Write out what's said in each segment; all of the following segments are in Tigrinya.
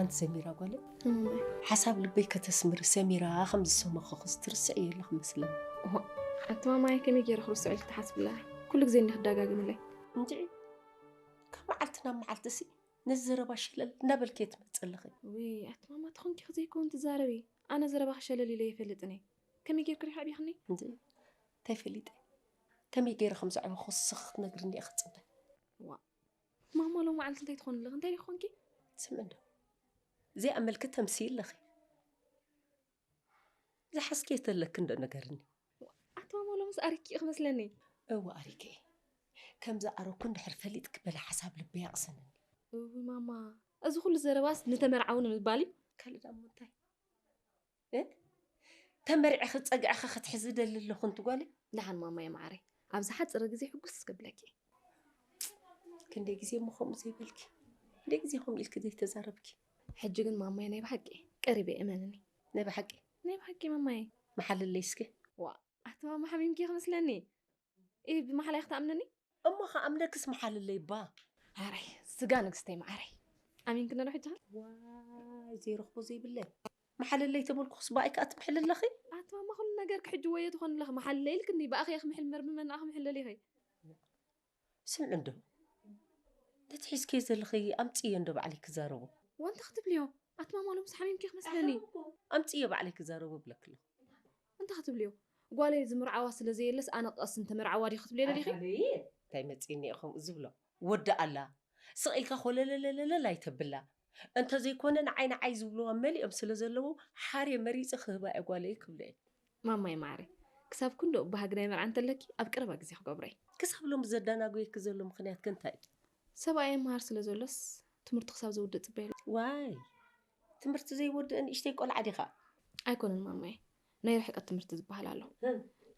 ኣንቲ ሰሚራ ጓለይ፣ ሓሳብ ልበይ ከተስምሪ ሰሚራ ከም ዝሰመኹኽስ ትርስዕዮ ኣለኺ መስለኒ። ኣቲ ማማየ ከመይ ገይረ ክርስዖ ኢልኪ ትሓስብላ? ኩሉ ግዜ እንዲ ክደጋግምለይ። እንድዒ ካብ መዓልቲ ናብ መዓልቲ ሲ ነዚ ዘረባ ሸለል እናበልኪ እየ ትመፅእ ኣለኺ። ውይ ኣቲ ማማ ተኾንኪ ዘይከውን ትዛረቢ። ኣነ ዘረባኺ ሸለል ኢለ ይፈልጥን እየ። ከመይ ጌርኪ ዲኺ ኣዕቢኽኒ? እንድዒ እንታይ ፈሊጠ? ከመይ ገይረ ከም ዘዕበኹ ንስኺ ክትነግርኒ እየ ክፅበ። ዋ ማማ ሎም መዓልቲ እንታይ ትኾኒ ኣለኺ? እንታይ ዲኺ ኮንኪ? ስምዒ እንዶ ዘይኣመልኪ ተምስዪ ኣለኺ። ዝሓዝክዮ ተለኪ እንዶ ንገርኒ። ኣቲ ማማ ሎምስ ኣሪኪ ኢኺ መስለኒ። እወ ኣሪከ እየ። ከም ዝኣረኩ እንድሕር ፈሊጥኪ በሊ ሓሳብ ልበይ ኣቕስንኒ። እውይ ማማ እዚ ኩሉ ዘረባስ ንተመርዓዊ ንምባል እዩ። ካልእ ደኣ እሞ እንታይ? እ? ተመርዒኺ ጸግዕኺ ክትሕዚ እደሊ ኣለኹ ኣንቲ ጓለይ። ደሓን ማማየ መዓረይ ኣብ ዝሓጸረ ግዜ ሕጉስ ክብለኪ እየ። ክንደይ ግዜ እሞ ከምኡ ዘይበልኪ? ክንደይ ግዜ ከምኡ ኢልኪ ዘይተዛረብኪ? ሕጂ ግን ማማየ ናይ ብሓቂ ቀሪበ እየ እመንኒ። ናይ ብሓቂ? ናይ ብሓቂ ማማየ። መሓልለይ እስኪ። ዋእ ኣቲ ማማ ሓሚምኪ ኢኺ መስለኒ። ኢሂ ብማሕላይ ክትኣምንኒ? እሞ ክኣምነክስ መሓልለይ እባ። ኣረይ ስጋ ንግስተይ መዓረይ። ኣሚንክኒ ዶ ሕጂ ኸ? ዋይ ዘይረኽቦ ዘይብለይ። መሓልለይ ተበልኩኽስ ብኣይ ከኣ ትምሕሊ ኣለኺ? ኣቲ ማማ ኩሉ ነገርኪ ሕጂ ወዮ ትኾኒ ኣለኺ። መሓልለይ ኢልክኒ ብኣኺ እየ ክምሕል እምበር ብመን ደኣ ክምሕለል ኢኺ? ስምዒ እንዶ ነቲ ሒዝክዮ ዘለኺ ኣምፅእዮ እንዶ ባዕለይ ክዛረቦ። ወንታ ክትብልዮ ኣቲ ማማ ሎምስ ሓሚምኪ ክመስለኒ። ኣምፅእዮ ባዕለይ ክዛረቦ እብለኪ ኣለኹ። እንታይ ክትብልዮ? ጓለይ ዝምርዓዋ ስለ ዘየለስ ኣነ ክቐስን ተመርዓዋ ድዩ ክትብልዮ ደሊኺ? ኣይ፣ እንታይ መፂኒ እየ ከምኡ ዝብሎ? ወዲ ኣላ ስቕ ኢልካ ኮለለለለለል ኣይተብላ። እንተዘይኮነ ንዓይ ንዓይ ዝብልዋ መሊኦም ስለ ዘለዉ ሓርየ መሪፀ ክህባ እየ ጓለይ ክብሎ እየ። ማማይ ማዓረይ ክሳብ ክንድኡ ባህጊ ናይ መርዓ እንተለኪ ኣብ ቀረባ ግዜ ክገብሮ እየ። ክሳብ ሎሚ ዘዳናጉየኪ ዘሎ ምኽንያት ከ እንታይ እዩ? ሰብኣየይ ይመሃር ስለ ዘሎስ ትምህርቱ ክሳብ ዝውድእ እፅበየሉ። ዋይ ትምህርቲ ዘይወድእ ንእሽተይ ቆልዓ ዲኻ? ኣይኮነን ማማየ ናይ ርሕቀት ትምህርቲ ዝበሃል ኣሎ።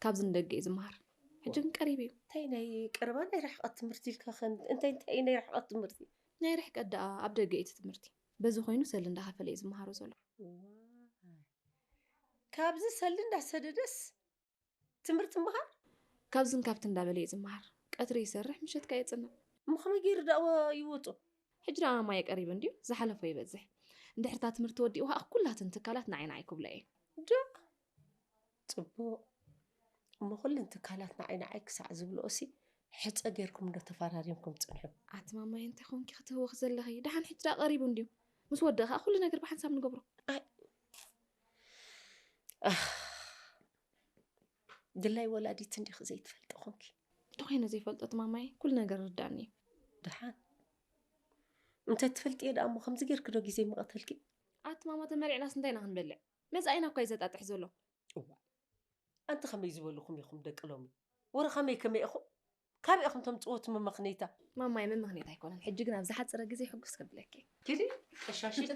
ካብዚ ንደገ እዩ ዝመሃር። ሕጂ ግን ቀሪቡ እዩ። እንታይ ናይ ቀረባ ናይ ርሕቀት ትምህርቲ ኢልካ ከ እንታይ እንታይ እዩ ናይ ርሕቀት ትምህርቲ? ናይ ርሕቀት ደኣ ኣብ ደገ እዩ እቲ ትምህርቲ። በዚ ኮይኑ ሰልዲ እንዳኸፈለ እዩ ዝመሃሮ ዘሎ። ዋይ ካብዚ ሰልዲ እንዳሰደደስ ትምህርቲ ምሃር? ካብዝን ካብቲ እንዳበለ እዩ ዝመሃር። ቀትሪ ይሰርሕ ምሸት ከኣ የጽንዕ። እሞ ከመይ ገይሩ ደኣ ይወጾ? ሕጂ ደኣ ማማየ ቀሪቡ እንድዩ ዝሓለፎ ይበዝሕ። እንድሕር እታ ትምህርቲ ወዲኡ ከኣ ኩላተን ትካላት ንዓይ ንዓይ ክብሎ እየን። ዶ? ጽቡቕ። እሞ ኩለን ትካላት ንዓይ ንዓይ ክሳዕ ዝብልኦሲ ሕጸ ጌርኩም ዶ ተፈራሪምኩም ጽንሑ? ኣቲ ማማየ እንታይ ኮንኪ ክትህወኺ ዘለኺ? ደሓን ሕጂ ደኣ ቀሪቡ እንድዩ። ምስ ወደኣ ከኣ ኩሉ ነገር ብሓንሳብ ንገብሮ። ኣይ ድላይ ወላዲት እንዲኺ ዘይትፈልጢ ኾንኪ። እንተኾይነ ዘይፈልጦ እቲ ማማየ ኩሉ ነገር ይርድኣኒ እዩ። ደሓን እንተ ትፈልጥዮ ደኣ እሞ ከምዚ ጌርኪ ዶ ግዜ ምቐተልኪ? ኣቲ ማማ ተመሪዕናስ እንታይ ኢና ክንበልዕ? መጻኢና እኳ እዩ ዘጣጥሕ ዘሎ። እዋእ ኣንቲ ከመይ ዝበልኹም ኢኹም ደቂ ሎሚ? ወረ ከመይ ከመይ ኢኹም? ካበይ ኢኹም ተምጽእዎ እቲ መመኽነይታ? ማማየ መመኽነይታ ኣይኮነን፣ ሕጂ ግን ኣብ ዝሓጸረ ግዜ ሕጉስ ከብለኪ። ኪዲ ቀሻሽት።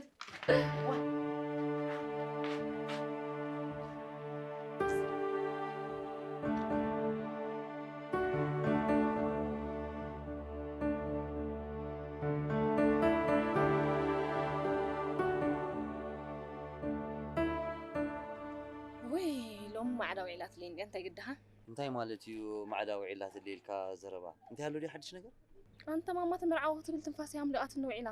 ወይ ሎሚ ማዕዳ ውዒላትለይ እንድያ እንታይ ግድኻ? እንታይ ማለት እዩ ማዕዳ ውዒላትለይ ኢልካ ዘረባ? እንታይ ኣሎ ድዩ ሓድሽ ነገር? ኣንታ ማማ ተመርዓዊ ክትብል ትንፋሰይ ኣምሊቓትኒ ውዒላ።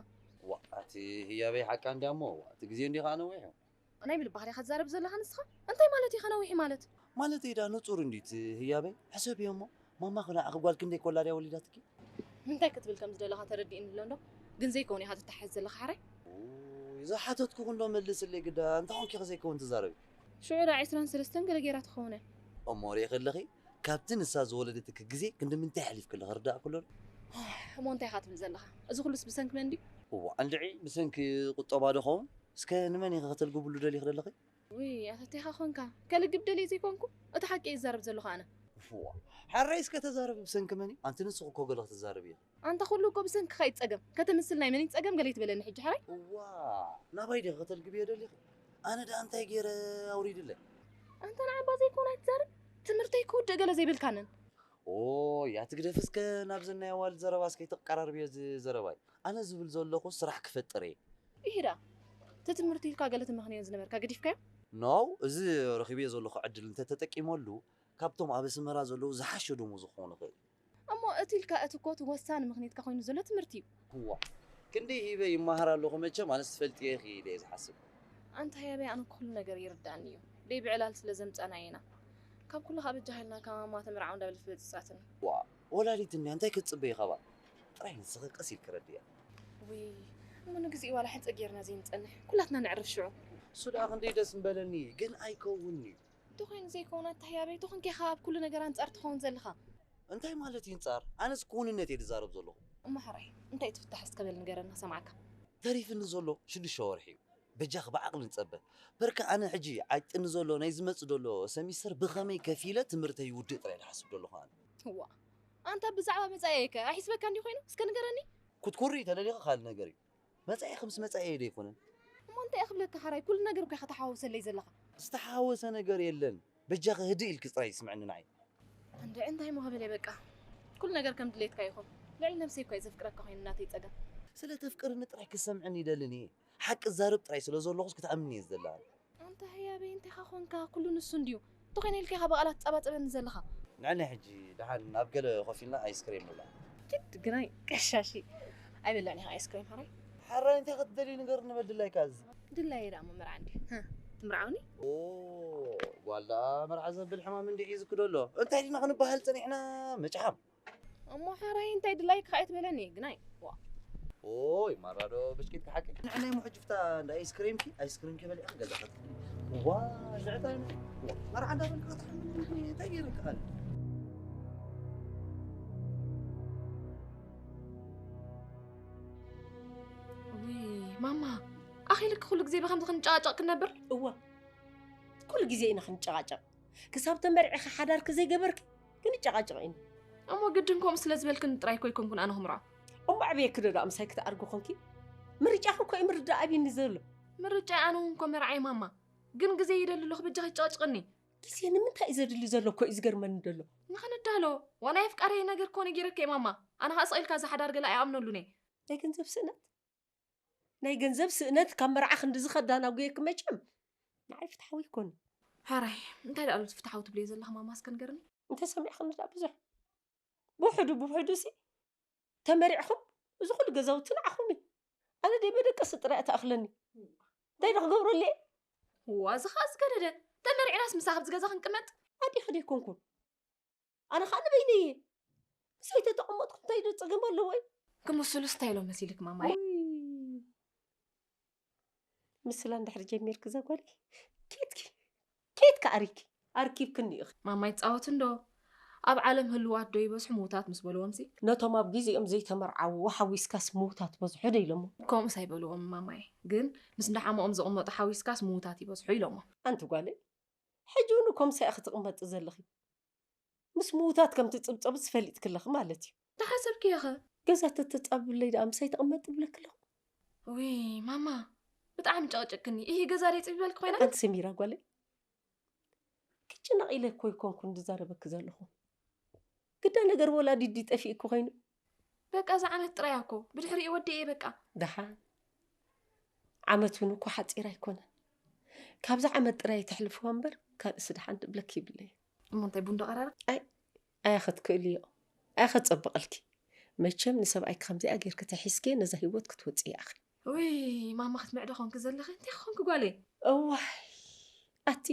ዋእ ኣቲ ህያበይ ሓቃ እንድያ እሞ ዋእ እቲ ግዜ እንድዩ ከኣ ነዊሑ። ናይ ምልባህር ኢኻ ትዛረብ ዘለኻ ንስኻ? እንታይ ማለት እዩ ከ ነዊሑ ማለት? ማለተይ ደኣ ንጹር እንድዩ እቲ ህያበይ። ሕሰብዮ እሞ ማማ ከ ንዓኺ ጓል ክንደይ ኮላ ድያ ወሊዳትኪ? እንታይ ክትብል ከም ዝደለኻ ተረዲእኒ ኣሎ እንዶ ግን ዘይከውን ኢኻ ትተሓዝ ዘለኻ ሓራይ። ኡይ ዝሓተትኩኺ እንዶ መልስለይ ግዳ እንታይ ኮንኪ ኢኺ ዘይከውን ትዛረቢ? ሽዑ ደኣ ዕስራን ሰለስተን ገለ ገይራ ትኸውን እያ። እሞ ርኢኺ ኣለኺ ካብቲ ንሳ ዝወለደትኪ ግዜ ክንዲ ምንታይ ኣሕሊፍኪ ኣለኺ ርዳእኪ ኣሎ ዶ? እሞ እንታይ ኢኻ ትብል ዘለኻ? እዚ ኩሉስ ብሰንኪ መን ድዩ? እዋእ እንድዒ ብሰንኪ ቁጠባ ዶ ኸውን? እስከ ንመን ኢኺ ከተልግብሉ ደሊኺ ዘለኺ? ውይ ኣታ እንታይ ኢኻ ኾንካ? ከልግብ ደልየ ዘይኮንኩ እቲ ሓቂ እየ ዝዛረብ ዘለኹ ኣነ። እዋእ ሕራይ እስከ ተዛረቢ ብሰንኪ መን እዩ? ኣንቲ ንስኺ እኮ ገለ ክትዛረቢ ኢኺ። ኣንታ ኩሉ እኮ ብሰንክኻ እዩ ጸገም። ከተምስል ናይ መን እዩ ጸገም ገለ ኣይትበለኒ ሕጂ ሕራይ። እዋ ናባይ ዲኺ ከተልግብዮ ደሊኺ? ኣነ ደኣ እንታይ ገይረ ኣውሪድለይ? ኣንታ ንዓባ ዘይኮነ ኣይትዛረብ። ትምህርተይ ክውድእ ገለ ዘይበልካንን። ኦይ ኣቲ ግደፍ እስከ ናብዘን ናይ ኣዋልድ ዘረባስ ከይተቀራርብዮ እዚ ዘረባይ። ኣነ ዝብል ዘለኹ ስራሕ ክፈጥር እየ። ኢሂ ደኣ እቲ ትምህርቲ ኢልካ ገለ ትመኽንዮ ዝነበርካ ገዲፍካዮ? ኖው እዚ ረኺበዮ ዘለኹ ዕድል እንተተጠቂመሉ ካብቶም ኣብ ኣስመራ ዘለዉ ዝሓሸ ደሞዝ ክኾን ይኽእል እዩ። እሞ እቲ ኢልካ እቲ እኮ እቲ ወሳኒ ምኽንያትካ ኮይኑ ዘሎ ትምህርቲ እዩ። ዋእ ክንደይ ሂበ ይመሃር ኣለኹ መቸም ኣነስ ትፈልጥዮ ኢኺ ኢለ እየ ዝሓስብ። ኣንታ ህያበይ ኣነ ኩሉ ነገር ይርዳእኒ እዩ። ደይ ብዕላል ስለ ዘምጻና ኢና። ካብ ኩሉ ካብ እጃ ሃልና ካብ ማማ ተመርዓው እንዳበለት ፍለጥ ጻትኒ። ዋ ወላዲት እንያ እንታይ ክትጽበይ ካባ? ጥራይ ንስኺ ቀስ ኢልኪ ረድያ። ውይ እሞ ንግዚኡ ዋላ ሕጸ ጌርና ዘይንጸንሕ ኩላትና ነዕርፍ ሽዑ። እሱ ደኣ ክንደይ ደስ ምበለኒ ግን ኣይከውንኒ። እንተኾይኑ ዘይከውን ኣታ ህያበይ ተኾንኪ ኢኻ ኣብ ኩሉ ነገር ኣንጻር ትኸውን ዘለኻ። እንታይ ማለት እዩ ንጻር? ኣነስ ክውንነት እየ ዝዛረብ ዘለኹ። እሞ ሓራይ እንታይ ትፍታሕ እስከ በል ንገረኒ ክሰምዓካ። ተሪፍኒ ዘሎ ሽዱሽተ ወርሒ እዩ። በጃኺ ብዓቕሊ ንጸበ። በርካ ኣነ ሕጂ ዓጢኒ ዘሎ ናይ ዝመጽእ ዘሎ ሰሚስተር ብኸመይ ከፊለ ትምህርተይ ይውድእ ጥራይ ዝሓስብ ዘለኹ ኣነ። እዋ ኣንታ ብዛዕባ መጻኢየከ ኣይሕስበካ እንዲ ኮይኑ እስከ ንገረኒ። ክትኩሪ ተደሊኺ ካልእ ነገር እዩ። መጻኢኺ ምስ መጻኢየ ዶ ኣይኮነን? እሞ እንታይ እየ ክብለካ ሓራይ ኩሉ ነገር እኮ ኢኻ ተሓዋውሰለይ ዘለኻ። ዝተሓዋወሰ ነገር የለን። በጃኺ ህድእ ኢልኪ ጥራይ ስምዕኒ ንዓይ። እንድዒ እንታይ እሞ ክብል እየ በቃ። ኩሉ ነገር ከም ድሌትካ ይኹን። ልዕሊ ነብሰይ እኮ እየ ዘፍቅረካ ኮይኑ ናተይ ጸገም። ስለ ተፍቅርኒ ጥራይ ክሰምዕኒ ይደልን እየ። ሓቂ ዛረብ ጥራይ ስለ ዘለኹስ ክትኣምኒ እየ ዝደሊ ኣነ። ኣንታ ህያበይ እንታይ ኢኻ ኮንካ ኩሉ ንሱ እንድዩ። እንተኾይነ ኢልካ ኢኻ ብቓላት ትጸባጸበኒ ዘለኻ። ንዕኒ ሕጂ ደሓን ኣብ ገለ ኮፍ ኢልና ኣይስክሬም ንብላ። ኪድ ግናይ ቀሻሺ ኣይበላዕን ኢኻ ኣይስክሬም ሓራይ። ሓራይ እንታይ ክትደልዩ ንገርኒ በል ድላይካ እዚ። ድላየ ደኣ እሞ መርዓ እንድዩ። ትምርዓውኒ? ኦ ጓል ደኣ መርዓ ዘብል ሕማም እንድዩ ሒዙኪ ደሎ። እንታይ ዲና ክንበሃል ጸኒሕና መጭሓም። እሞ ሓራይ እንታይ ድላይካ ኣይትበለኒ ግናይ። ዋ ኦይ ማራ ዶ ብሽቂት ክሓቂ ንዕናይ ምሕጅፍታ እንዳ ኣይስክሬምኪ ኣይስክሬምኪ በሊዕኺ ገዛ ከትክሊ ዋ ዝዕጣይ መርዓ እንዳበልካ ክትሕምኒ እንታይ ገይርካ ኣለ ውይ ማማ ኣኺልክ ኩሉ ግዜ ብከምዚ ክንጨቃጨቅ ክነብር እዋ ኩሉ ግዜ ኢና ክንጨቃጨቅ ክሳብ ተመርዒኺ ሓዳርኪ ዘይገበርኪ ክንጨቃጨቅ ኢና እሞ ግድን ከምኡ ስለ ዝበልክኒ ጥራይ እኮ ኣይኮንኩን ኣነ ክምርዖ እሞ ኣዕብየኪ ዶ ደኣ ምሳይ ክትኣርጊ ኮንኪ ምርጫኺ እኮ እዩ ምርዳእ ኣብይኒ ዘሎ ምርጫይ ኣነ እውን እኮ መርዓይ ማማ ግን ግዜ ይደሊ ኣለኹ በጃኺ ጨቅጭቅኒ ግዜ ንምንታይ እዩ ዘድሊ ዘሎ እኮ እዩ ዝገርመኒ ዘሎ ንኽንዳሎ ዋላ የፍቃረይ ነገር እኮ ነጊረኪ እየ ማማ ኣነ ከዓ ስቕ ኢልካ እዚ ሓዳር ገለ ኣይኣምነሉን እየ ናይ ገንዘብ ስእነት ናይ ገንዘብ ስእነት ካብ መርዓ ክንድዚ ከዳናጉየኪ መቸም ንዓይ ፍትሓዊ ኣይኮነ። ሕራይ እንታይ ደኣ እቲ ፍትሓዊ ትብልዮ ዘለኺ ማማ እስከ ንገርኒ። እንተሰሚዕኽኒ ደኣ ብዙሕ ብውሕዱ ብውሕዱ ሲ ተመሪዕኹም እዚ ኩሉ ገዛውቲ ንዓኹም እዩ። ኣነ ደይ መደቀሲ ጥራይ እያ ትኣኽለኒ። እንታይ ዶ ክገብረሉ እየ? እዋ እዚ ኸኣ ዝገደደ ተመሪዕናስ ምሳኺ ኣብዚ ገዛ ክንቅመጥ ኣዴኺ ዶ ኣይኮንኩን? ኣነ ከዓ ንበይነይ እየ ምሳይ ተተቐመጥኩ እንታይ ዶ ፀገም ኣለዎ እዩ ክምስሉስ እንታይ ኢሎም መሲልክ ማማይ ምስላ እንድሕር ጀሚርክ እዛ ጓለይ ኬትኪ ኬትኪ ኣሪኪ ኣርኪብክኒ ኢኺ ማማይ ትፃወት እንዶ ኣብ ዓለም ህልዋት ዶ ይበዝሑ ምውታት ምስ በልዎም ሲ ነቶም ኣብ ግዜኦም ዘይተመርዓዉ ሓዊስካስ ምውታት በዝሑ ዶ ኢሎሞ ከምኡስ ኣይበልዎም ማማይ ግን ምስ እንዳሓመኦም ዝቕመጡ ሓዊስካስ ምውታት ይበዝሑ ኢሎሞ ኣንቲ ጓለይ ሕጂ እውን እኮ ምሳይ ኢኺ ትቕመጢ ዘለኺ። ምስ ምዉታት ከም ትጽብጸብስ ፈሊጥኪ ኣለኺ ማለት እዩ። ተሓሰብክዮ ኸ? ገዛ ተተጻብብለይ ደኣ ምሳይ ትቕመጢ እብለኪ ኣለኹ። ውይ ማማ ብጣዕሚ ጨቕጭቕክኒ። እሂ ገዛ ደይ ጽቢበልኪ ኮይና? ኣንቲ ሰሚራ ጓለይ ክጭነቕ ኢለ እኮ ኣይኮንኩን ዝዛረበኪ ዘለኹ። ግዳ ነገር ወላዲት ድዩ ጠፊእኪ ኮይኑ? በቃ እዛ ዓመት ጥራይ እያ እኮ ብድሕሪኡ ወዲኤ በቃ። ደሓን ዓመት እውን እኮ ሓፂር ኣይኮነን። ካብዛ ዓመት ጥራይ ተሕልፍዋ እምበር ካልእስ ደሓን ድብለኪ ይብለይ። እሞ እንታይ ቡን ዶ ቀራርብ? ኣይ ኣያ ክትክእልዮ ኣያ ክትፀብቐልኪ። መቸም ንሰብኣይኪ ከምዚኣ ጌርኪ ተሒዝኪ ነዛ ህይወት ክትወፅኢ ኢኺ። ውይ ማማ ክትምዕዶ ኾንኪ ዘለኺ እንታይ ኾንኪ ጓለይ? እዋይ ኣቲ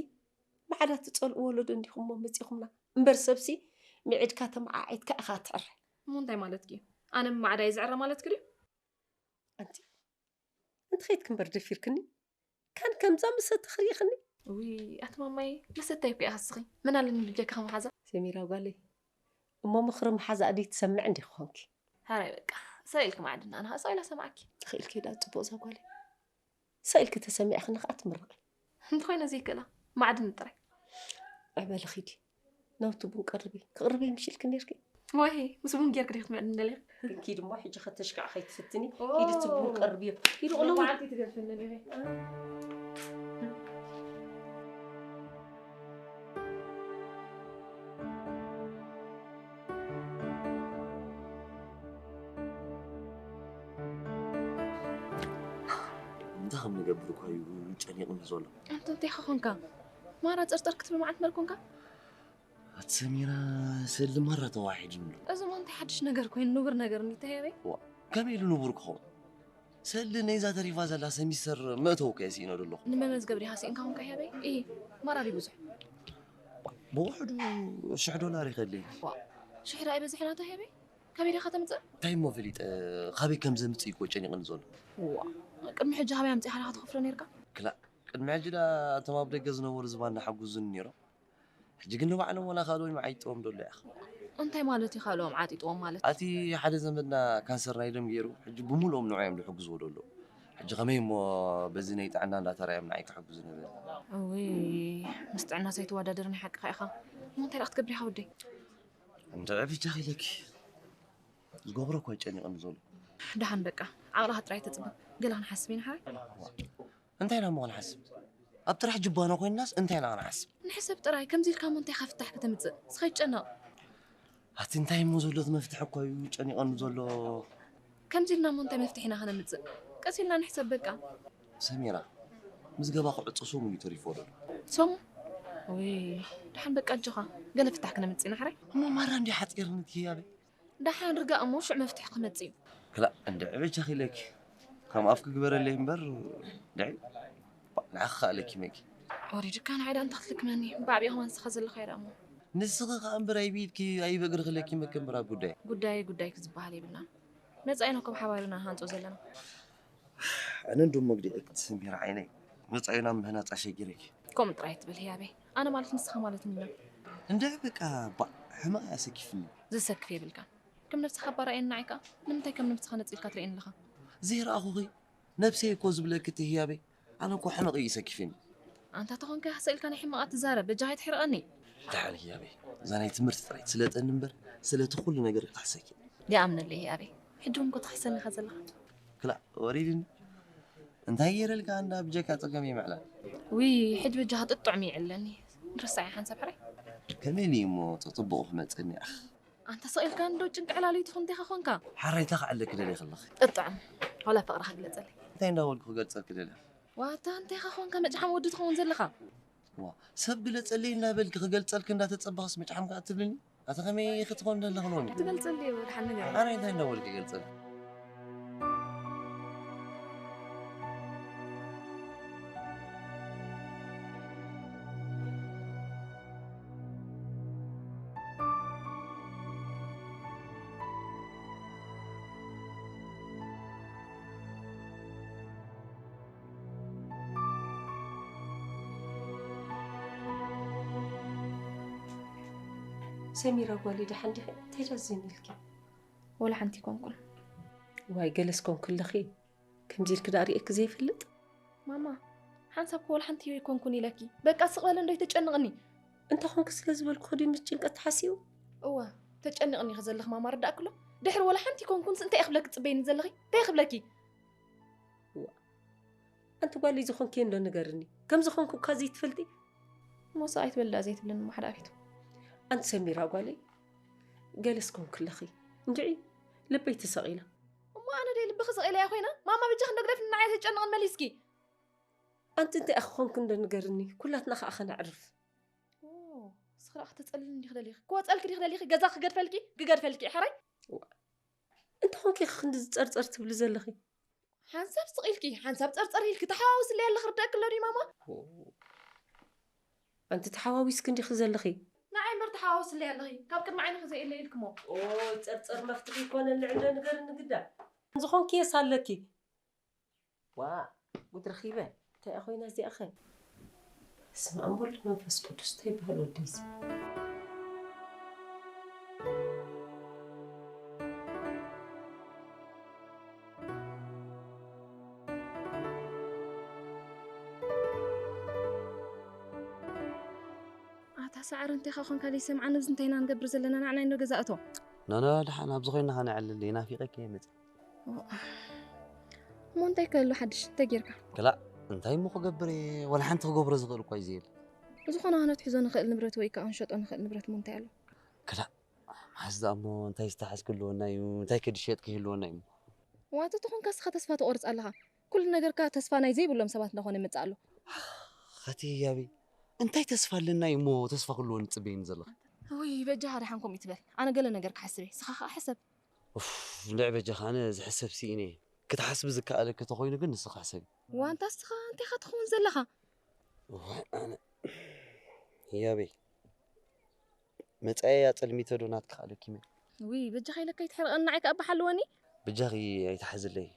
ማዕዳ ትፀልኡ ወለዶ እንዲኹም እሞ መፂኹምና እምበር ሰብሲ ምዒድካ ተመዓዒድካ ኢኻ ትዕረ። እሞ እንታይ ማለትኪ እዩ? ኣነ ማዕዳ እየ ዝዕረ ማለትኪ ድዩ? ኣንቲ ኣንቲ ኸይድኪ እምበር ደፊርክኒ ካን ከምዛ መሰተኺ ርኢኽኒ። ውይ ኣቲ ማማይ መሰታይ እኮ ኢኻ እስኺ። መን ኣለኒ ብጀካ ከመሓዛ? ሰሚራ ጓለይ እሞ ምኽሪ መሓዛኣ ደይትሰምዒ እንዲኺ ኾንኪ። ሐራይ በቃ ሰኢልኪ ማዕድና ኣነ ኸዓ ሰኢላ ሰምዓኪ። ተኽኢልኪ ዳ ጽቡቕ እዛ ጓለይ። ሰኢልኪ ተሰሚዕኽኒ ኸዓ ትምረቒ። እንተኾይነ ዘይክእላ ማዕድን ጥራይ። ኣይ በሊ ኺዲ ናብቲ ቡን ቀርቢ። ከቕርበይ ምሽ ኢልኪ ኔርኪ። ዋሂ ምስ ቡን ጌርኪ ዲኺ ትምዕድኒ ደሊኺ? ኪዲ እሞ ሕጂ ከተሽክዒ ኸይትፍትኒ። ኪዲ እቲ ቡን ቀርብዮ። ኪዲ ቕልውል። መዓልቲ ትገድፍኒ ዲኺ? እንታይ ከም ንገብር እኳ እዩ ጨኒቕኒ ዘሎ። ኣንተ እንታይ ኢኻ ኮንካ? ማራ ጸርጸር ክትብል መዓልቲ መር ኮንካ? ኣቲ ሰሚራ ስእሊ ማራ ተዋሒድኒ ኣሎ። እዚ ማ እንታይ ሓድሽ ነገር ኮይኑ ንቡር ነገር እንዲ ተህበይ? ዋ ከመይ ኢሉ ንቡር ክኸውን? ሰሊ ነይዛ ተሪፋ ዘላ ሰሚስተር መእተዊ ከ ስኢነ ዶ ኣለኹ? ንመመዝገብ ዲኻ ስኢንካ ኮንካ ህያበይ? ኢሂ፣ ማራ ድዩ ብዙሕ? ብውሕዱ ሽሕ ዶላር ይኸድለይ። ዋ፣ ሽሕ ዶ ኣይበዝሕን ኣቶ ህያበይ? ካበይ ዲኻ ተምጽእ? እንታይ እሞ ፈሊጠ፣ ካበይ ከም ዘምጽእ እኮ ጨኒቕኒ ዘሎ። ዋ፣ ቅድሚ ሕጂ ካበይ ኣምጺእካ ዲኻ ትኸፍሎ ነይርካ? ክላእ፣ ቅድሚ ሕጂ ደኣ እቶም ኣብ ደገ ዝነበሩ ዝባን ሓጉዙኒ ነይሮም። ሕጂ ግን ንባዕሎም ወላ ካልኦም ይዓይጥዎም ደሎ ኢኻ። እንታይ ማለት እዩ ካልኦም ዓጢጥዎም ማለት? ኣቲ ሓደ ዘመድና ካንሰር ናይ ደም ገይሩ፣ ሕጂ ብምልኦም ንዑ እዮም ዝሕግዝዎ ደሎ። ሕጂ ከመይ እሞ በዚ ናይ ጥዕና እንዳተራዮም ንዓይ ክሕግዙ ንብል? እውይ፣ ምስ ጥዕና ዘይትወዳደር ናይ ሓቅኻ ኢኻ። እሞ እንታይ ደኣ ክትገብር ኢኻ ወደይ? እንድዒ ብጃኺ ኢለኪ። ዝገብሮ እኮ ይጨኒቕኒ ዘሎ። ደሓን በቃ፣ ዓቕልኻ ጥራይ ተጽበ። ገለ ክንሓስብ ኢና ሓራይ። እንታይ ኢና እሞ ክንሓስብ? ኣብ ጥራሕ ጅባና ኮይንናስ እንታይ ኢና ክንሓስብ? ንሕሰብ ጥራይ፣ ከምዚ ኢልካ እሞ እንታይ ኢኻ ፍታሕ ከተምጽእ? እስኻ ይጨነቕ። ኣቲ እንታይ እሞ ዘሎ እቲ መፍትሒ እኮ እዩ ጨኒቐኒ ዘሎ። ከምዚ ኢልና እሞ እንታይ መፍትሒ ኢና ከነምጽእ? ቀስ ኢልና ንሕሰብ በቃ። ሰሚራ፣ ምዝገባ ክዕጾ ሰሙን እዩ ተሪፎ ዘሎ። ሰሙን? ውይ፣ ደሓን በቃ ኣጆኻ። ገለ ፍታሕ ክነምጽእ ኢና ሓራይ። እሞ ማራ እንድዩ ሓጺርኒ እቲ ህያበይ። ደሓን ርጋእ እሞ ሽዑ መፍትሒ ክመጽእ እዩ። ክላእ፣ እንድዒ በጃኺ ኢለኪ። ከም ኣፍኪ ግበረለይ እምበር፣ እንድዒ፣ ባ፣ ንዓኺ ከኣ ለኪመኪ። ወሪድካ ንዓይ ደኣ እንታይ ክትልክመኒ? ብዓቢኡ ከማን ንስኻ ዘለኻዮ ደኣ እሞ። ንስኺ ከኣ እምበር ኣይብኢድኪ ኣይበእግርኺ ለኪመኪ እምበር ኣብ ጉዳይ። ጉዳይ ጉዳይኪ ዝበሃል የብልናን። መጻኢና እኮ ብሓባር ኢና ንሃንጾ ዘለና። ኣነ እንዶ መግዲዕኪ ትሰሚራ ዓይነይ። መጻኢና ምህናጽ ኣሸጊረኪ። ከምኡ ጥራይ ትበል ህያበይ። ኣነ ማለት ንስኻ ማለት ምና። እንድዒ በቃ፣ ባ፣ ሕማቕ እያ ኣሰኪፍኒ። ዘሰክፍ የብልካን። ከም ነብስኻ እባ ርኣየኒ ንዓይ ከኣ። ንምንታይ ከም ነብስኻ ነጺልካ ትርእየኒ ኣለኻ? ዘይረኣኹኺ ነብሰይ እኮ ዝብለኪ እቲ ህያበይ። ኣነ እኮ ሕመቕ እዩ ዘሰኪፍኒ። ኣንታ ተኾንካ ስቕ ኢልካ ናይ ሕማቓት ትዛረብ፣ በጃኻ ኣይትሕርቐኒ። ደሓን ህያበይ፣ እዛ ናይ ትምህርቲ ጥራይ ትስለጠኒ እምበር፣ ስለቲ ኩሉ ነገር ክኽሕሰኪ። ይኣምነለይ ህያበይ። ሕጂ እውን እኮ ትኽሕሰኒ ኢኻ ዘለኻ። ክላእ፣ ወሪድኒ። እንታይ ገይረልካ እንዳ ብጀካ ጸገም ይምዕላል? ውይ፣ ሕጂ በጃኻ ጥጥዑም ይዕለኒ። ንርሳዕ ሓንሳብ ሕራይ። ከመይ ኢሉ እሞ ጽቡቕ ክመጸኒ ኣኽ? ኣንታ ስቕ ኢልካ እንዶ ጭንቂ ዕላል እዩ ትኹን እንቴኻ ኾንካ? ሓራይ እንታይ ክዕለኪ ደሊኺ ኣለኺ? ጥጥዑም። ዋላ ፍቕርኻ ግለጸለይ። እንታይ እንዳበልኩ ክገልጸልኪ ደሊኺ? ዋታ እንቴኻ ኾንካ መጭሓም ወዲ ትኸውን ዘለኻ? ዋ፣ ሰብ ግለጸለይ እንዳበልኪ ክገልጸልኪ እንዳተጸበኽስ መጭሓም ከኣ ትብልኒ? ኣታ ከመይ ክትኾን ደለኽ ሎሚ? ትገልጸለይ ወድሓን ነገር። ኣነ እንታይ እንዳበልኪ ይገልጸልኪ? ሰሚራ ጓለይ ደሓን ዲኺ? እንታይ ደኣ ዘን ኢልኪ? ወላ ሓንቲ ኣይኮንኩን። ዋይ ገለስ ኮንኪ ኣለኺ። ከምዚ ኢልኪ ደኣ ርእየኪ ዘይፈልጥ። ማማ፣ ሓንሳብ እኮ ወላ ሓንቲ ኣይኮንኩን ኢለኪ። በቃ ስቕ በሊ እንዶ ኣይተጨንቕኒ። እንተ ኾንኪ ስለ ዝበልኩኺ ድዩ ምስ ጭንቀት ተሓሲቡ? እወ፣ ተጨኒቕኒ ኢኺ ዘለኺ ማማ ርዳእኪ ኣሎ። ድሕሪ ወላ ሓንቲ ኣይኮንኩንስ እንታይ እየ ክብለኪ ትጽበይኒ ዘለኺ? እንታይ እየ ክብለኪ? እዋ፣ ኣንቲ ጓለይ ዝኾንክዮ እንዶ ንገርኒ። ከም ዝኾንኩ እኳ ዘይትፈልጢ? እሞ ስቕ ኣይትበሊ ደኣ ዘይትብልኒ እሞ ሓደ ኣቤቱ። ኣንቲ ሰሚራ ጓለይ፣ ገለስ ኮንኪ ኣለኺ። እንድዒ ልበይ ተሰቒላ። እሞ ኣነ ደይ ልብኺ ሰቒለያ ኮይነ? ማማ በጃኺ እንዶ ግደፍኒ ንዓይ ዘጨንቕን መሊስኪ። ኣንቲ እንታይ ኢኺ ኾንኪ እንዶ ንገርኒ። ኩላትና ከኣ ከነዕርፍ። ኦ፣ ንስኺ ደኣ ክተጸልልኒ ዲኺ ደሊኺ? ክወጸልኪ ዲኺ ደሊኺ? ገዛ ክገድፈልኪ? ክገድፈልኪ እየ ሓራይ? እዋ፣ እንታይ ኾንኪ ኢኺ ክንዲ ዝጸርጸር ትብሊ ዘለኺ? ሓንሳብ ስቕ ኢልኪ፣ ሓንሳብ ጸርጸር ኢልኪ፣ ተሓዋውስለይ ኣለኺ ርደእኪ ኣሎ ድዩ ማማ? ኦ፣ ኣንቲ ተሓዋዊስኪ እንዲኺ ዘለኺ። ንዓይ እምበር ተሓዋውስለይ ኣለኺ፣ ካብ ቅድሚ ዓይንኺ ዘየለ ኢልኪሞ። ኦ፣ ጸርጸር መፍትሒ ይኮነልዕ እንዶ ንገርኒ ግዳ። ዝኾንኪ የሳለኪ። ዋእ፣ ጉድ ረኺበ። እንታይ እያ ኮይና እዚኣ ኸ? በስመ ኣብ ወወልድ ወመንፈስ ቅዱስ፣ እንታይ ይበሃል ወደይ እዚ? ኣታ ሰዓረ፣ እንታይ ኸ ኾንካ ዘይሰምዓኒ? ኣብዚ እንታይ ኢና ንገብር ዘለና? ንዓና ኢንዶ ገዛ እቶ። ናና፣ ደሓን ኣብዚ ኮይና ኸ ነዕልል፣ ናፊቐኪ እየ መፂእ። እሞ እንታይ ከ ኣሎ ሓድሽ? እንታይ ጌርካ? ክላእ፣ እንታይ እሞ ክገብር እየ? ዋላ ሓንቲ ክገብሮ ዝኽእል እኳ እዩ ዘየለ። ብዝኾነ ክንሕዞ ንኽእል ንብረት ወይ ከኣ ክንሸጦ ንኽእል ንብረት እሞ እንታይ ኣሎ? ክላእ፣ መሓዝ ደኣ እሞ እንታይ ዝተሓዝ ክህልወና እዩ? እንታይ ክድሸጥ ክህልወና እዩ? ዋእ፣ ተኾንካ እስኻ ተስፋ ትቖርጽ ኣለኻ። ኩሉ ነገርካ ተስፋ ናይ ዘይብሎም ሰባት እንዳኾነ ይመጽእ ኣሎ። ኸቲ ህያበይ፣ እንታይ ተስፋ ኣለና እዩ እሞ ተስፋ ክህልወኒ ትጽበየኒ ዘለኻ? ውይ፣ በጃኻ ደሓን ከምኡ ይትበል። ኣነ ገለ ነገር ክሓስብ እየ፣ ንስኻ ኸኣ ሕሰብ። ኡፍ፣ እንድዒ በጃኻ፣ ኣነ ዝሕሰብ ስኢነ እየ። ክትሓስቢ ዝከኣለኪ ተኾይኑ ግን ንስኻ ሕሰቢ። ዋንታ እስኻ እንታይ ኢኻ ትኸውን ዘለኻ? እዋይ ኣነ ህያበይ መጻኢ ኣጸልሚተ ዶ ናትካ ኣለኪ መ ውይ በጃኻ ኢለካ ይትሕርቐኒ ንዓይ ከኣ በሓልወኒ። በጃኺ ኣይትሓዝለይ።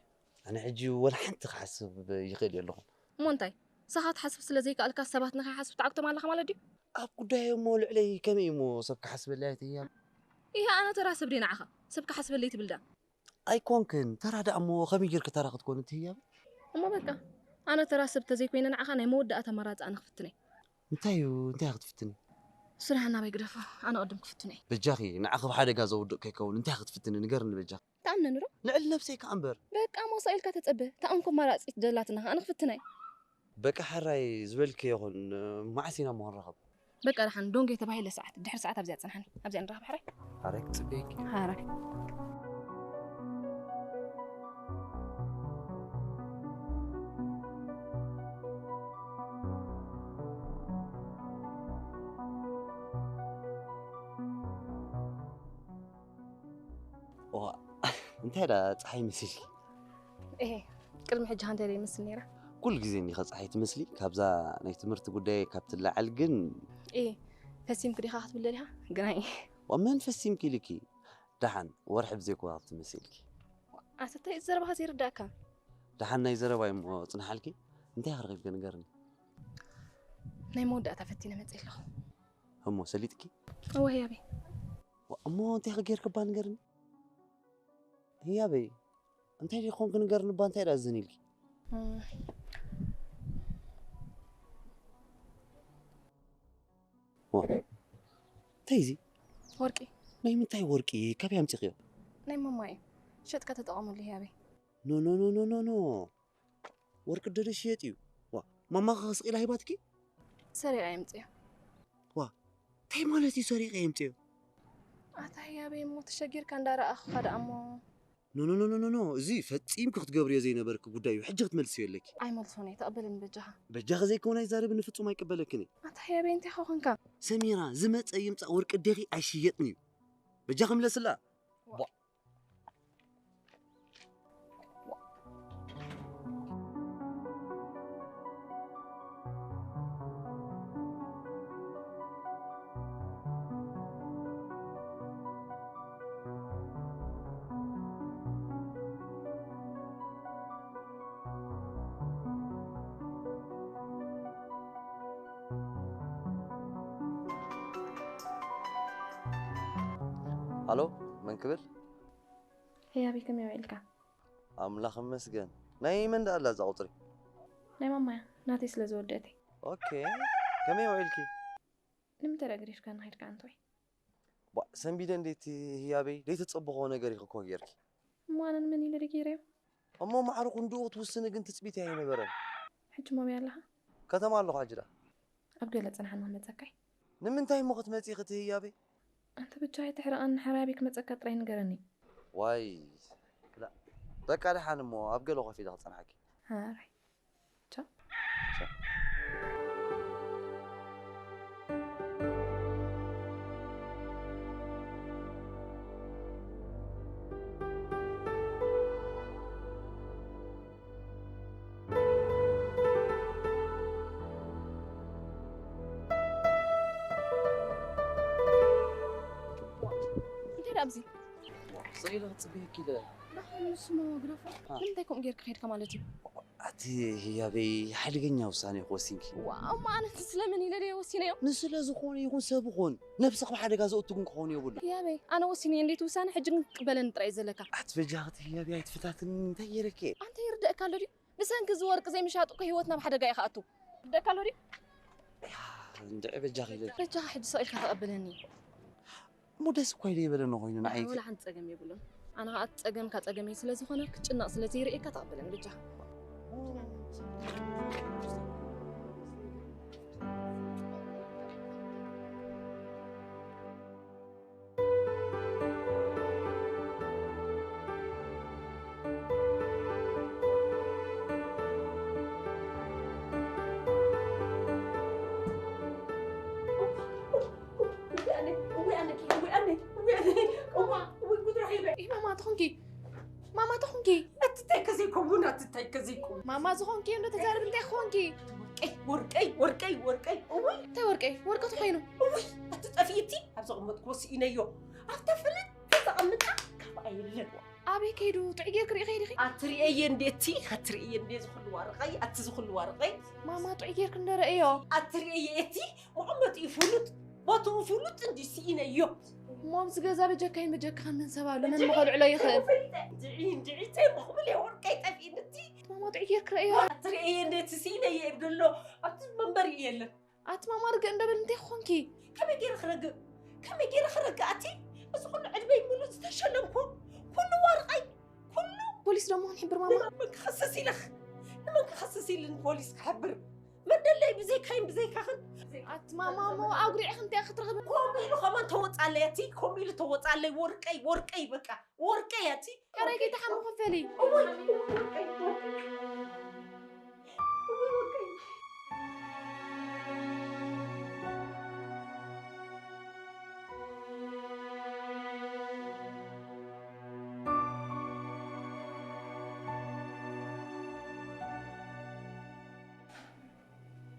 ኣነ ሕጂ ወላ ሓንቲ ክሓስብ ይኽእል የለኹን። እሞ እንታይ ንስኻ ክትሓስብ ስለ ዘይከኣልካ ሰባት ንኸይሓስቡ ትዓግቶም ኣለኻ ማለት ድዩ? ኣብ ጉዳይ እሞ ልዕለይ ከመይ እሞ ሰብ ክሓስበለይ ኣይትህያብ። ኢሂ ኣነ ተራ ሰብ ድየ ንዓኻ ሰብ ክሓስበለይ ትብል ድኣ? ኣይኮንክን ተራ ደኣ እሞ ከመይ ጌርኪ ተራ ክትኮኒ ትህያብ? እሞ በቃ ኣነ ተራ ሰብ ተዘይኮይነ ንዓኻ ናይ መወዳእታ ኣማራጺ ኣነ ክፍትነይ። እንታይ እዩ እንታይ ክትፍትኒ? ስራህ ናበይ ግደፎ ኣነ ቅድም ክፍትኖ እየ። በጃኺ ንዓኺ ኣብ ሓደጋ ዘውድቕ ከይከውን እንታይ ክትፍትኒ ንገርኒ በጃኺ። ትኣምነኒ ዶ? ልዕሊ ነብሰይ ከኣ እምበር። በቃ ሞሳ ኢልካ ተጸበ። ተኣምኮ ኣማራጺ ደላትና ኣነ ክፍትና እየ። በቃ ሕራይ ዝበልኪ ይኹን መዓስ ኢና እሞ ክንራኸብ? በቃ ደሓን ዶንጌ ተባሂለ ሰዓት ድሕሪ ሰዓት ኣብዚኣ ጽንሓኒ ኣብዚኣ ንራኸብ ሕራይ። ሕራይ ክጽበየኪ። ሕራይ። እንታይ ዳ ፀሓይ መሲልኪ? እሄ ቅድሚ ሕጂ ሃንተ ደ ይመስል ነይራ? ኩሉ ግዜ እኒኻ ፀሓይ ትመስሊ። ካብዛ ናይ ትምህርቲ ጉዳይ ካብ ትለዓል ግን። እየ ፈሲምኪ ዲኻ ክትብል ደሊኻ? ግናይ። ዋ መን ፈሲምኪ ኢልኪ? ደሓን ወርሒ ብዘይኮ ካብ ትመስልኪ። ኣሰታይ እዚ ዘረባኻ ዘይርዳእካ። ደሓን ናይ ዘረባይ እሞ ፅንሓልኪ። እንታይ ክረኺብኪ ንገርኒ? ናይ መወዳእታ ፈቲነ መፅእ ኣለኹ። እሞ ሰሊጥኪ? እወ ህያበይ። እሞ እንታይ ክገይርክባ ንገርኒ? ህያበይ እንታይ ዲኾን ክንገርንባ እንታይ ደኣ ዝን ኢልኪ? እንታይ እዚ? ወርቂ። ናይ ምንታይ ወርቂ? ካበይ ኣምፂኽዮ? ናይ ማማ እዩ። ሸጥካ ተጠቐመሉ ህያበይ። ኖ ኖ ኖ ኖ ኖ ወርቂ ደደ ሽየጥ እዩ። ዋ ማማኻ ስቕ ኢላ ሂባትኪ? ሰሪቐ የምፅዮ። ዋ እንታይ ማለት እዩ ሰሪቐ የምፅዮ? ኣታ ህያበይ እሞ ተሸጊርካ እንዳረኣኹኻ ደኣ እሞ። ኖ ኖ ኖ ኖ ኖ እዚ ፈጺምኪ ክትገብርዮ ዘይነበርኪ ጉዳይ እዩ። ሕጂ ክትመልስዮ ኣለኪ። ኣይመልሶን እየ ተቐበለኒ በጃኻ። በጃኺ ዘይኮነ ኣይዛረብን ፍጹም ኣይቅበለክን እየ። ኣታ ህያበይ እንታይ ኢኻ ኮንካ? ሰሚራ ዝመጸ ይምጻእ ወርቂ ኣዴኺ ኣይሽየጥን እዩ። በጃኺ ምለስላ። ቧእ። ሃሎ መን ክብል? ህያበይ ከመይ ውዒልካ? ኣምላኽ ይመስገን። ናይ መን ደኣ ኣላ እዛ ቁጽሪ? ናይ ማማ እያ፣ ናተይ ስለ ዝወደአት እየ። ኦኬ፣ ከመይ ውዒልኪ? ንምንታይ ደኣ ገዲፍካኒ ከይድካ ኣንቶይ? ባእ፣ ሰንቢደ እንዴቲ ህያበይ፣ ዘይተጸበኽዎ ነገር ኢኺ እኮ ጌርኪ። እሞ ኣነ ንመን ኢለ ድየ ገይረዮ? እሞ ማዕረ ክንድኡ ክትውስኒ ግን ትጽቢተይ ኣይነበረን። ሕጂ እሞ ኣበይ ኣለኻ? ከተማ ኣለኹ ሕጂ ደኣ። ኣብ ገለ ጽንሓኒ ክመጸካ እየ። ንምንታይ እሞ ክትመጺ ኢኺ እቲ ህያበይ? ኣንታ በጃኻ ኣይትሕረቐኒ፣ ሕራይ ኣበይ ክመጸካ ጥራይ ንገረኒ። ዋይ ክላእ፣ በቃ ደሓን እሞ ኣብ ገለ ኮፍ ኢለ ክጸንሓኪ። ሕራይ። ቻው። ቻው። እንታይ ደኣ ኣብዚ? ስቕ ኢለ ክጽበየኪ ኢለ። ደሓን ንሱ እሞ ግደፎ። ንምንታይ ከምኡ ጌርካ ከይድካ ማለት እዩ? ኣቲ ህያበይ ሓደገኛ ውሳነ ኢኺ ወሲንኪ። ዋው፣ እሞ ኣነ እቲ ስለመን ኢለ ድየ ወሲነዮ? ንስለ ዝኾነ ይኹን ሰብ ይኹን ነብስኺ ኣብ ሓደጋ ዘእቱ ግን ክኸውን የብሉን። ህያበይ፣ ኣነ ወሲነዮ እንዴት ውሳነ ሕጂ ግን ክትቅበለኒ ጥራይ እዩ ዘለካ። ኣቲ በጃኺ እቲ ህያበይ ኣይትፈታትንኒ እንታይ ገይረኪ እየ? ኣንታ ይርደኣካ ኣሎ ድዩ? ብሰንኪ እዚ ወርቂ ዘይምሻጡ እኮ ህይወትና ኣብ ሓደጋ እዩ ክኣቱ። ይርደኣካ ኣሎ ድዩ? እንድዒ በጃኺ ኢለኪ። በጃኻ ሕጂ ስቕ ኢልካ ተቐበለኒ። እሞ ደስ እኳ ኢለ ይበለኒ ኮይኑ ንዓይ ወላ ሓንቲ ጸገም የብሉን። ኣነ ኸኣ ጸገምካ ጸገመይ ስለ ዝኾነ ክትጭነቕ ስለ ዘይርእየካ ተቐበለኒ በጃኻ። ማማ ተኾንኪ? ኣትታይ ከዘይከውን ኣትታይ ከዘይከውን ማማ ዝኾንኪ እንዶ ተዛረብ እንታይ ክኾንኪ? ወርቀይ ወርቀይ ወርቀይ ወርቀይ እውይ እንታይ ወርቀይ ወርቀ ተኾይኑ? እውይ ኣቲ ጠፊእቲ ኣብ ዘቐመጥክዎ ስኢነዮ ኣብታ ፍልጥ ተቐምጣ ካብኣ የለን ኣበይ ከይዱ ጥዑይ ጌርክ ርኢ ከይድኺ? ኣትርእየ እንዴቲ ኣትርእየ እንዴ ዝኽሉ ዋርቀይ ኣቲ ዝኽሉ ዋርቀይ ማማ ጥዑይ ጌርክ እንደረእዮ ኣትርእየ እቲ መቐመጢኡ ፍሉጥ ቦትኡ ፍሉጥ እንዲ ስኢነዮ እሞ ኣብዚ ገዛ በጀካይን በጀካኻን መን ሰብ ኣሎ መን መኸልዕሎ ይኽእል? እንድዒ እንድዒ ተይ መኽብል እየ ወርቀይ ጠፊእንቲ ማማ ጥዑይ ጌርክ ረእዮ ኣትርእየ እንዴቲ ስኢነየ ይብል ኣሎ ኣብቲ መንበሪ የለን ኣቲ ማማ ርግእ እንደበል እንታይ ክኾንኪ? ከመይ ገይረ ክረግእ ከመይ ገይረ ክረግእ ኣቲ እዚ ኩሉ ዕድመይ ሙሉእ ዝተሸለምኩ ኩሉ ዋርቀይ ኩሉ ፖሊስ ደሞ ክንሕብር ማማ ንመን ክኸስስ ኢለኽ ንመን ክኸስስ ኢልን ፖሊስ ክሕብር መደለይ ብዘይካይን ብዘይካኽን ኣቲ ማማ እሞ ኣጉሪዕኺ እንታይ ክትረኽቢ? ከምኡ ኢሉ ከማን ተወፃለይ ኣቲ ከምኡ ኢሉ ተወፃለይ ወርቀይ ወርቀይ በቃ ወርቀይ ኣቲ ሕራይ ከይትሓሚ ክፈሊ እውይ ወርቀይ ወርቀይ እውይ ወርቀይ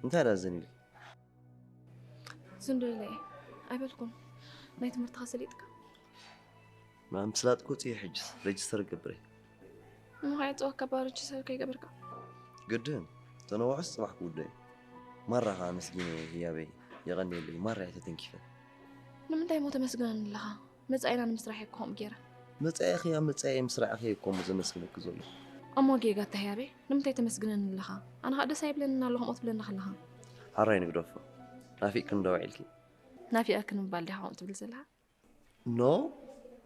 እንታይ ደኣ ዘን ኢልኪ? ዝንዶ ኢለ እየ ኣይበልኩን ናይ ትምህርትኻ ሰሊጥካ ምእንቲ ስላጥ ክውፅእ እዩ ሕጅስ ሬጅስተር እገብር እየ እሞ ከየፅወካ ባርች ሰብ ከይገብርካ ግድን ተነውሑስ ፅባሕ ክውዶ እዩ ማራ ከዓ ኣመስጊነ ህያበይ የቐንየለይ ማራ እየ ተተንኪፈ ንምንታይ እሞ ተመስግነኒ ኣለኻ መፃኢና ንምስራሕ እየ ከምኡ ገይረ መፃኢኺ ኣብ መፃኢ ምስራዕኺ እየ እኮ እሞ ዘመስግነኪ ዘሎ እሞ ጌጋ ተህያበይ ንምንታይ ተመስግነኒ ኣለኻ ኣነ ከዓ ደስ ኣይብለንን ኣሎ ከምኡ ትብለኒ ከለኻ ሓራይ ንግደፎ ናፊቅኪ እንዶ ውዒልኪ ናፊቀኪ ንምባል ዲኻ ከምኡ ትብል ዘለኻ ኖ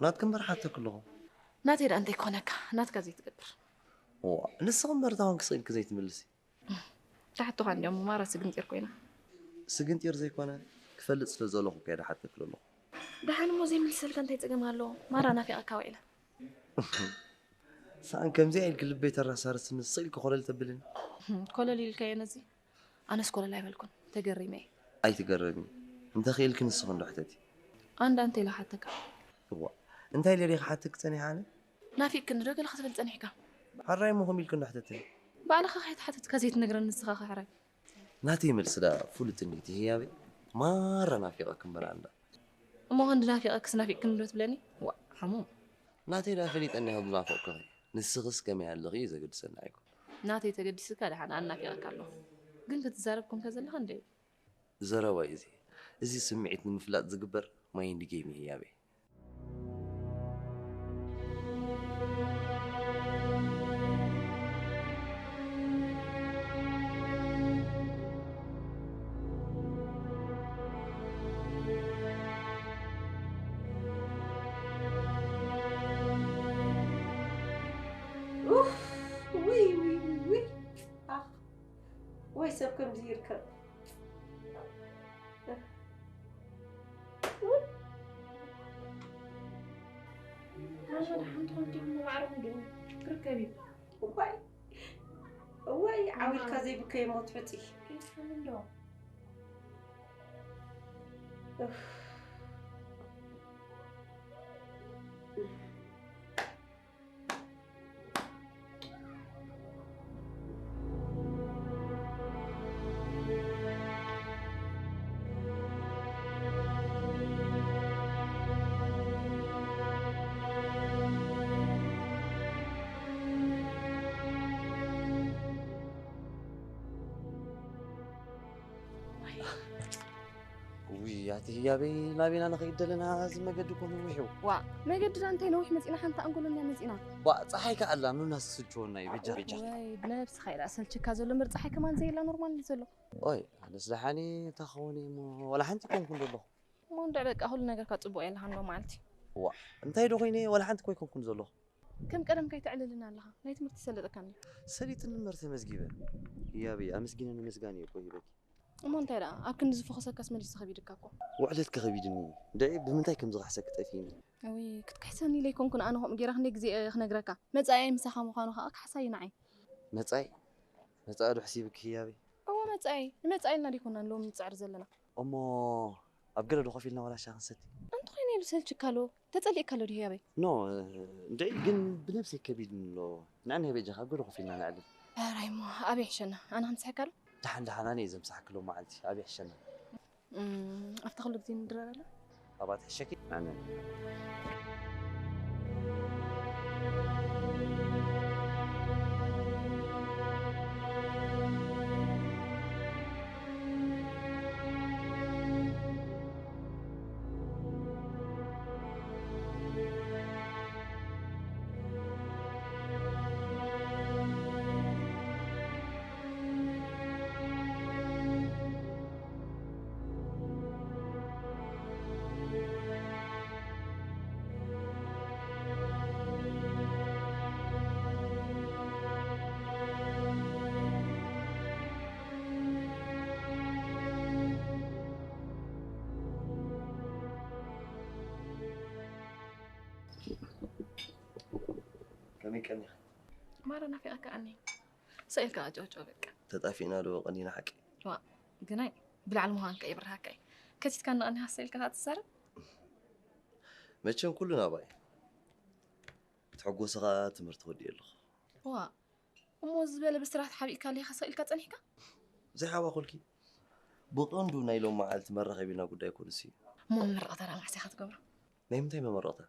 ናትኪ እምበር ሓተኪ ኣለኹ ናተይ ደኣ እንታይ ክኾነካ ናትካ ዘይትገብር ዋ ንስኺ እምበር እታ ኮንኪ ስኢልኪ ዘይትምልሲ ትሓቱኻ እንዲኦም ማራ ስግንጢር ኮይና ስግንጢር ዘይኮነ ክፈልጥ ስለ ዘለኹ ከይደ ሓተኪ ዘለኹ ደሓን እሞ ዘይምልሰልካ እንታይ ፀገም ኣለዎ ማራ ናፊቐካ ውዒለ ሰኣን ከምዚኣ ኢልኪ ልበይ ተራሳርስኒ ስቕ ኢልኪ ኮለል ተብልኒ ኮለል ኢልካዮ ነዚ ኣነስ ኮለል ኣይበልኩን ተገሪመ እየ ኣይትገረሚ እንተኽኢልኪ ንስኺ እንዶ ሕተቲ ኣንዳ እንታይ ኢለ ክሓተካ እዋ እንታይ ኢለ ድየ ክሓተኪ ጸኒሓ ኣነ ናፊቅክኒ ዶ ገለ ክትብል ጸኒሕካ ሓራይ እሞ ከምኡ ኢልኪ እንዶ ሕተትኒ ባዕልኻ ከይተሓተትካ ዘይትነግረኒ ንስኻ ከሕራይ ናተይ መልሲ ደኣ ፍሉጥ እንዴት ህያበይ ማራ ናፊቐኪ እምበር ኣንዳ እሞ ክንዲ ናፊቐክስ ናፊቅክኒ ዶ ትብለኒ ዋእ ሓሙም ናተይ ደኣ ፈሊጠ እኒሀ ዝናፈቅኩኺ ንስኽስ ከመይ ኣለኺ እዩ ዘገድሰኒ ኣይኮን ናተይ ተገዲስካ ደሓን ኣናፊቐካ ኣለኹ ግን ክትዛረብ ኮንካ ዘለኻ እንደ ዘረባ እዩ እዚ እዚ ስምዒት ንምፍላጥ ዝግበር ማይንድ ጌም እዩ ህያበይ ኡፍ ውይ ውይ ውይ ውይ ኣኽ ወይ ሰብ ከምዚ ይርከብ ሓንቲ ኮንቲኹም ማዕረኹም ድኡ ክርከብ እዩ እዋይ እዋይ ዓው ኢልካ ዘይብከይ ሞት ሕፂ ከይትፍሉ እንዶ እፍ ውይ ኣቲ ህያበይ ናበይና ንኸይድ ደለና እዚ መገዲ እኮ ነዊሕ እዩ ዋ መገድና እንታይ ነዊሕ መፂና ሓንቲ ኣንጎሎኛ መፂና ባ ፀሓይ ከኣላ ምምናስ ክስችወና እዩ በጃ በጃ ወይ ብነብስኻ ኢላ ሰልችካ ዘሎ ምር ፀሓይ ከማን ዘየላ ኖርማል እዩ ዘሎ ኦይ ኣነስ ደሓኒ እንተኸውን እሞ ዋላ ሓንቲ ኮንኩን ዘለኹ እሞ እንድዕ በቃ ኩሉ ነገርካ ፅቡቅ የለካ እንዶ ማለት እዩ ዋ እንታይ ዶ ኮይነ ዋላ ሓንቲ ኮይኮንኩን ዘለኹ ከም ቀደም ከይተዕልልና ኣለኻ ናይ ትምህርቲ ሰለጠካኒ ሰሊጥኒ እምበር ተመዝጊበ ህያበይ ኣመስጊነ ንምስጋን እየ እኮ ሂበኪ እሞ እንታይ ደኣ ኣብ ክንዲ ዝፈኸሰካስ መሊሱ ከቢድካ እኮ ውዕለት ከኸቢድኒ እንድዒ ብምንታይ ከም ዝኽሕሰኪ ጠፊእኒ እውይ ክትክሕሰኒ ኢለ ኣይኮንኩን ኣነ ከምኡ ገይረ ክንደይ ግዜ እየ ክነግረካ መፃኢይ ምሳኻ ምዃኑ ከዓ ክሓሳይ ንዓይ መፃኢ መፃኢ ዶ ሕሲብኪ ህያበይ እወ መፃኢይ ንመፃኢ ኢልና ደይኮናን ሎሚ ንፅዕር ዘለና እሞ ኣብ ገለ ዶ ኮፍ ኢልና ዋላ ሻሂ ክንሰቲ እንተኾይኑ ኢሉ ሰልችካ ኣሎ። ተጸሊእካ ኣሎ ድዩ ያበይ? ኖ እንድዒ ግን ብነብሰይ ከቢድኒ ኣሎ። ንዕናይ በጃኻ ገለ ኮፍ ኢልና ነዕልል። ራይሞ ኣበይ ሕሸና? ኣነ ከምስሐካ ኣሎ። ደሓን ደሓን ኣነ እየ ዘምሳሕክሎም መዓልቲ ኣበይ ሕሸና። ኣብታ ኩሉ ግዜ ንድረር ኣለ። ኣባት ሕሸኪ ኣነ ከመይ ቀኒኻ? ማራ ናፊቐካ ኣኒ ሰኢልካ ኣጨውጨው በቃ። ተጣፊእና ዶ ቀኒና ሓቂ? ዋ ግናይ ብላዕሊ ምዃንካ ይብርሃካ እዩ። ከቲትካ እናቐኒኻ ሰኢልካ ከኣ ትዛረብ። መቸም ኩሉ ናባይ። ትሕጎስ ኸኣ ትምህርቲ ወዲእ ኣለኹ። ዋ እሞ ዝበለ ብስራት ሓቢእካ ሊኻ ሰኢልካ ጸኒሕካ? ዘይሓባኹልኪ ብቐንዱ ናይ ሎም መዓልቲ መራኸቢና ጉዳይ ኮንሲ። እሞ መመረቕታ ደኣ መዓስ ኢኻ ትገብሮ? ናይ ምንታይ መመረቕታ?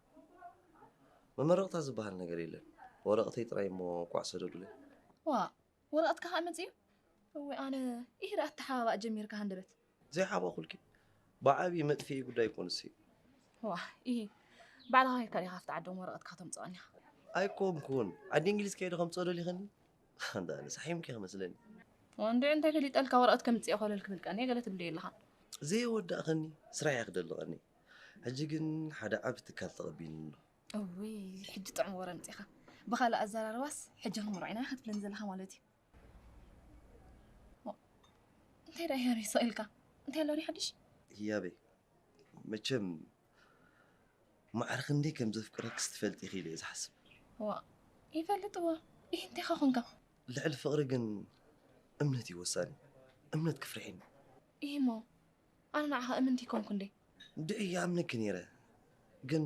መመረቕታ ዝበሃል ነገር የለን። ወረቕተይ ጥራይ እሞ እንቋዕ ሰደዱለይ። ዋ ወረቐትካ ከኣ መጺኡ? እወ ኣነ ኢህ ደኣ ኣተሓባባእ ጀሚርካ ሃንደበት። ዘይሓባኹልኪ ብዓብዪ መጥፍኢ ጉዳይ ኮንሲ። ዋ ኢሂ ባዕልኻ ኬድካ ዲኻ ኣብቲ ዓዶም ወረቐትካ ከተምጽኦ እኒኻ? ኣይኮንኩን ዓዲ እንግሊዝ ከይደ ከምጽኦ ደሊኸኒ? እንዳ ኣነ ሳሒምኪ ክመስለኒ። እንድዒ እንታይ ፈሊጠልካ ወረቐት ከምጽእ እየ ኮለል ክብል ቀንየ ገለ ትብለይ ኣለኻ። ዘየወዳእኸኒ ስራሕ እየ ክደሊ ቀንየ። ሕጂ ግን ሓደ ዓቢ ትካል ተቐቢሉኒ ኣሎ። እውይ ሕጂ ጥዑም ወረ ኣምጺእኻ። ብኻልእ ኣዘራርባስ ሕጂ ክንምርዖ ኢና ኢኻ ትብለኒ ዘለኻ ማለት እዩ። እንታይ ደኣ ህያበይ ስቕ ኢልካ? እንታይ ኣሎ ድዩ ሓድሽ? ህያበይ መቸም ማዕረ ክንደይ ከም ዘፍቅረክስ ትፈልጢ ኢኺ ኢለ እየ ዝሓስብ። ዋ ይፈልጥ እወ። ኢህ እንቴኻ ኾንካ? ልዕሊ ፍቕሪ ግን እምነት እዩ ወሳኒ። እምነት ክፍርሒኒ። ኢህ እሞ ኣነ ንዓኻ እምንቲ ይኮንኩ እንዴ? እንድዒ ይኣምነኪ ነይረ ግን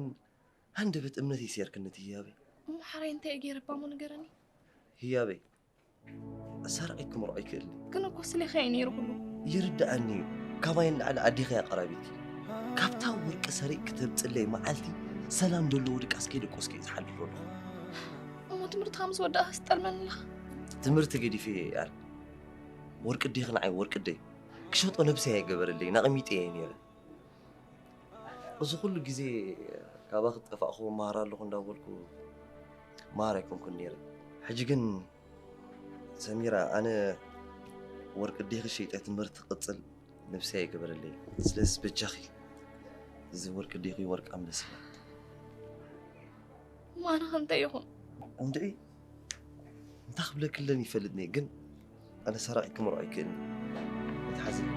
ሃንደበት እምነተይ ሴርክኒ እቲ ህያበይ። እሞ ሓራይ እንታይ እየ ገይረ እባ እሞ ንገረኒ። ህያበይ ሰራቒ ክምርዖ ይክእልኒ። ግን እኮ ስሌኻ እዩ ነይሩ ኩሉ። ይርድኣኒ እዩ። ካባይ ንላዕሊ ኣዴኺ እያ ቀራቢቲ። ካብታ ወርቂ ሰሪቕኪ ተምፅለይ መዓልቲ ሰላም ዘለዎ ድቃስ ከይደቆስኪ እየ ዝሓድር ኣለኹ። እሞ ትምህርትኻ ምስ ወዳእካስ ትጠልመኒ ኣለኻ። ትምህርቲ ገዲፈ እየ ኣነ። ወርቂ ኣዴኺ ንዓይ ወርቂ ኣደይ ክሸጦ ነብሰይ ኣይገበረለይን ኣቐሚጠ እየ ነይረ። እዚ ኩሉ ግዜ ካባኺ ዝጠፋእኹ መሃር ኣለኹ እንዳበልኩ መሃር ኣይኮንኩን ነይረ። ሕጂ ግን ሰሚራ ኣነ ወርቂ ኣዴኺ ሸይጠ ትምህርቲ ክቕፅል ነብሰይ ኣይገበረለይን። ስለዚ በጃኺ እዚ ወርቂ ኣዴኺ ወርቂ ኣምለስላ። እሞ ኣነ ከ እንታይ ይኹን? እንድዒ እንታይ ክብለኪ ኣለኒ ይፈልጥኒ እየ ግን ኣነ ሰራቒ ክምርዖ ኣይክእልን እየ። ኣይትሓዝኒ።